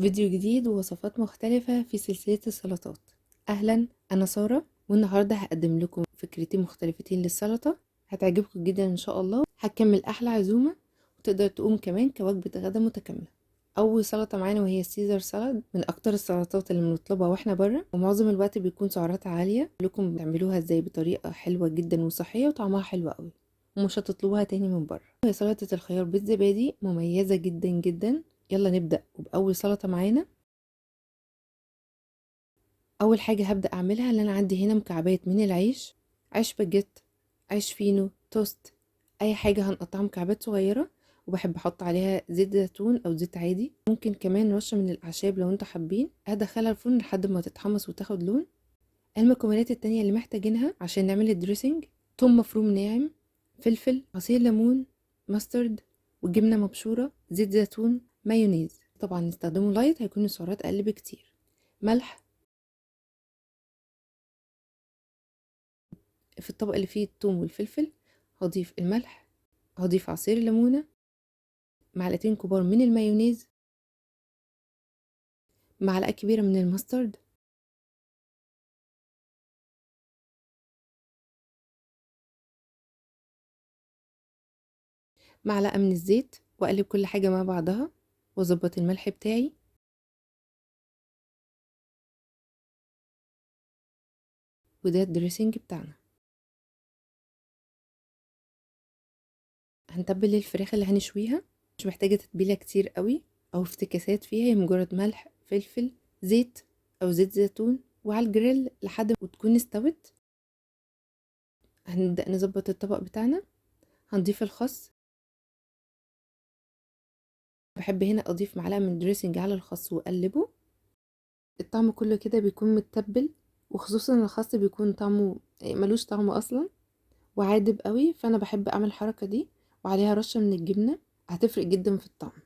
فيديو جديد ووصفات مختلفة في سلسلة السلطات. أهلا، أنا سارة، والنهاردة هقدم لكم فكرتين مختلفتين للسلطة هتعجبكم جدا إن شاء الله. هتكمل أحلى عزومة وتقدر تقوم كمان كوجبة غدا متكاملة. أول سلطة معانا وهي ال Caesar salad، من أكتر السلطات اللي بنطلبها وإحنا بره، ومعظم الوقت بيكون سعراتها عالية. لكم بتعملوها إزاي بطريقة حلوة جدا وصحية وطعمها حلو قوي ومش هتطلبوها تاني من بره. هي سلطة الخيار بالزبادي، مميزة جدا جدا. يلا نبدأ وبأول سلطة معانا. أول حاجة هبدأ أعملها اللي أنا عندي هنا مكعبات من العيش، عيش باجيت، عيش فينو، توست، أي حاجة هنقطعها مكعبات صغيرة، وبحب أحط عليها زيت زيتون أو زيت عادي، ممكن كمان رشة من الأعشاب لو انتوا حابين. هدخلها الفرن لحد ما تتحمص وتاخد لون. المكونات التانية اللي محتاجينها عشان نعمل ال dressing: توم مفروم ناعم، فلفل، عصير ليمون، mustard، وجبنة مبشورة، زيت زيتون، مايونيز. طبعا نستخدمه light هيكون السعرات أقل بكتير، ملح. في الطبق اللي فيه التوم والفلفل هضيف الملح، هضيف عصير الليمونة، معلقتين كبار من المايونيز، معلقة كبيرة من ال mustard، معلقة من الزيت، واقلب كل حاجة مع بعضها واظبط الملح بتاعي. وده ال dressing بتاعنا. هنتبل الفراخ اللي هنشويها، مش محتاجة تتبيلة كتير قوي او افتكاسات فيها، هي مجرد ملح، فلفل، زيت او زيت زيتون، وعلى الجريل لحد ما تكون استوت. هنبدأ نظبط الطبق بتاعنا. هنضيف الخس، بحب هنا اضيف معلقة من ال dressing على الخس واقلبه. الطعم كله كده بيكون متبل، وخصوصا الخس بيكون طعمه ملوش طعم اصلا وعادب قوي، فانا بحب اعمل الحركة دي، وعليها رشة من الجبنة هتفرق جدا في الطعم.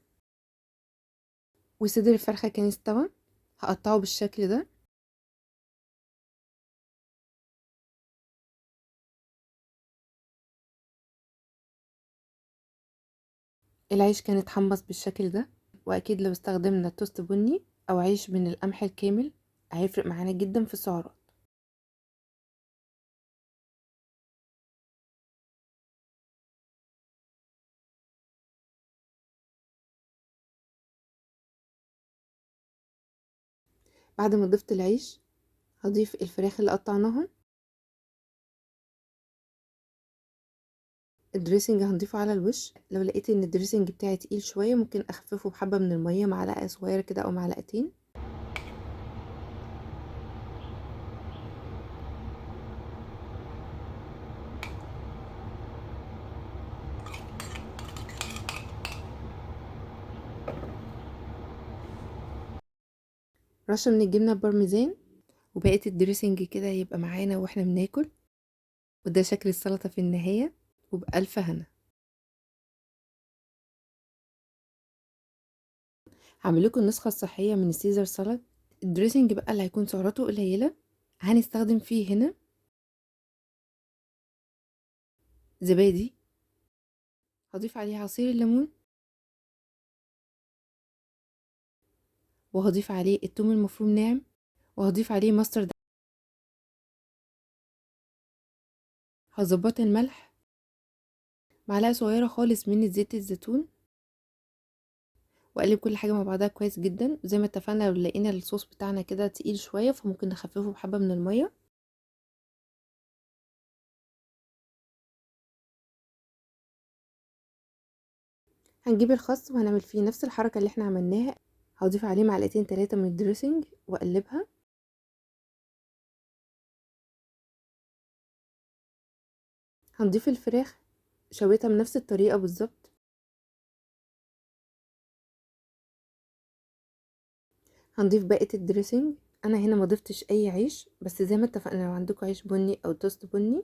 وصدر الفرخة كان استوى، هقطعه بالشكل ده. العيش كان اتحمص بالشكل ده، واكيد لو استخدمنا توست بني او عيش من القمح الكامل هيفرق معانا جدا في السعرات. بعد ما ضفت العيش هضيف الفراخ اللي قطعناها، ال dressing هنضيفه على الوش. لو لقيت ان ال dressing بتاعي تقيل شوية ممكن اخففه بحبه من المية، معلقه صغيرة كده او معلقتين. رشه من الجبنة البارميزان، وبقية ال dressing كده يبقى معانا واحنا بناكل. وده شكل السلطة في النهاية، وبألف هنا. هعمل لكم النسخة الصحية من ال Caesar salad. ال dressing بقى اللي هيكون سعراته قليله، هنستخدم فيه هنا زبادي، هضيف عليه عصير الليمون، وهضيف عليه الثوم المفروم ناعم، وهضيف عليه mustard. هظبط الملح، معلقه صغيرة خالص من زيت الزيتون، واقلب كل حاجة مع بعضها كويس جدا. زي ما اتفقنا لو لقينا الصوص بتاعنا كده تقيل شوية فممكن نخففه بحبه من المية. هنجيب الخس وهنعمل فيه نفس الحركة اللي احنا عملناها، هضيف عليه معلقتين 3 من ال dressing واقلبها. هنضيف الفراخ، شويتها بنفس الطريقة بالظبط. هنضيف باقي ال dressing. انا هنا ما ضفتش اي عيش، بس زي ما اتفقنا لو عندكم عيش بني او توست بني،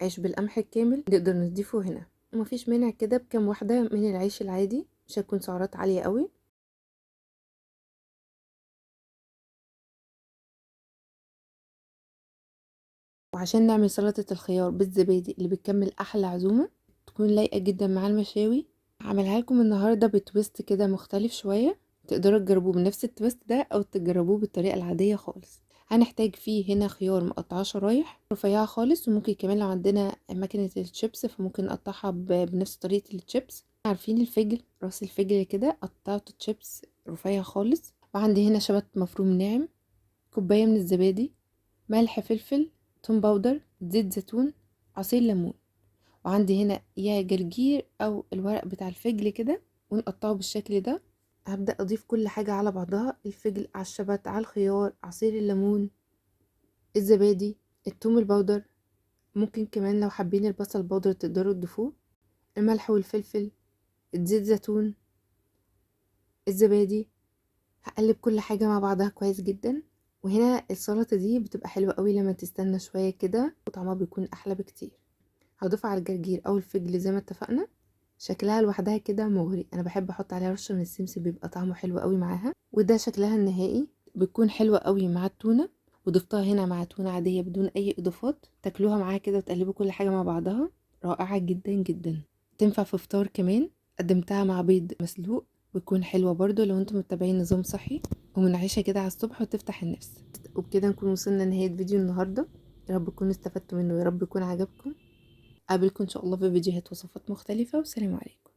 عيش بالقمح الكامل نقدر نضيفه هنا، ومفيش مانع كده بكام واحدة من العيش العادي، مش هتكون سعرات عالية قوي. وعشان نعمل سلطة الخيار بالزبادي اللي بتكمل احلى عزومة، تكون لايقة جدا مع المشاوي، هعملها لكم النهارده ب twist كده مختلف شوية. تقدروا تجربوه بنفس ال twist ده او تجربوه بالطريقة العادية خالص. هنحتاج فيه هنا خيار مقطعاه شرايح رفيعة خالص، وممكن كمان لو عندنا ماكينة الشيبس فممكن نقطعها بنفس طريقه الشيبس. عارفين الفجل، راس الفجل كده قطعته تشيبس رفيع خالص. وعندي هنا شبت مفروم ناعم، كوباية من الزبادي، ملح، فلفل، توم powder، زيت زيتون، عصير ليمون. وعندي هنا يا جرجير او الورق بتاع الفجل كده، ونقطعه بالشكل ده. هبدأ اضيف كل حاجة على بعضها، الفجل على الشبت، على الخيار، عصير الليمون، الزبادي، التوم ال powder، ممكن كمان لو حابين البصل powder تقدروا تضيفوه، الملح والفلفل، الزيت زيتون، الزبادي. هقلب كل حاجة مع بعضها كويس جدا. وهنا السلطة دي بتبقى حلوة قوي لما تستنى شوية كده، وطعمها بيكون احلى بكتير. هضيف على الجرجير او الفجل زي ما اتفقنا. شكلها لوحدها كده مغري، انا بحب احط عليها رشه من السمسم، بيبقى طعمه حلو قوي معاها. وده شكلها النهائي، بتكون حلوة قوي مع التونه. وضفتها هنا مع تونه عادية بدون اي اضافات، تاكلوها معاها كده وتقلبوا كل حاجة مع بعضها، رائعة جدا جدا. تنفع في فطار كمان. قدمتها مع بيض مسلوق، بتكون حلوة برضو لو انتم متابعين نظام صحي، ومنعشه كده على الصبح وتفتح النفس. وبكده نكون وصلنا لنهاية فيديو النهارده. يا رب تكونوا استفدتوا منه، يا رب يكون عجبكم. اقابلكم ان شاء الله في فيديوهات وصفات مختلفة، والسلام عليكم.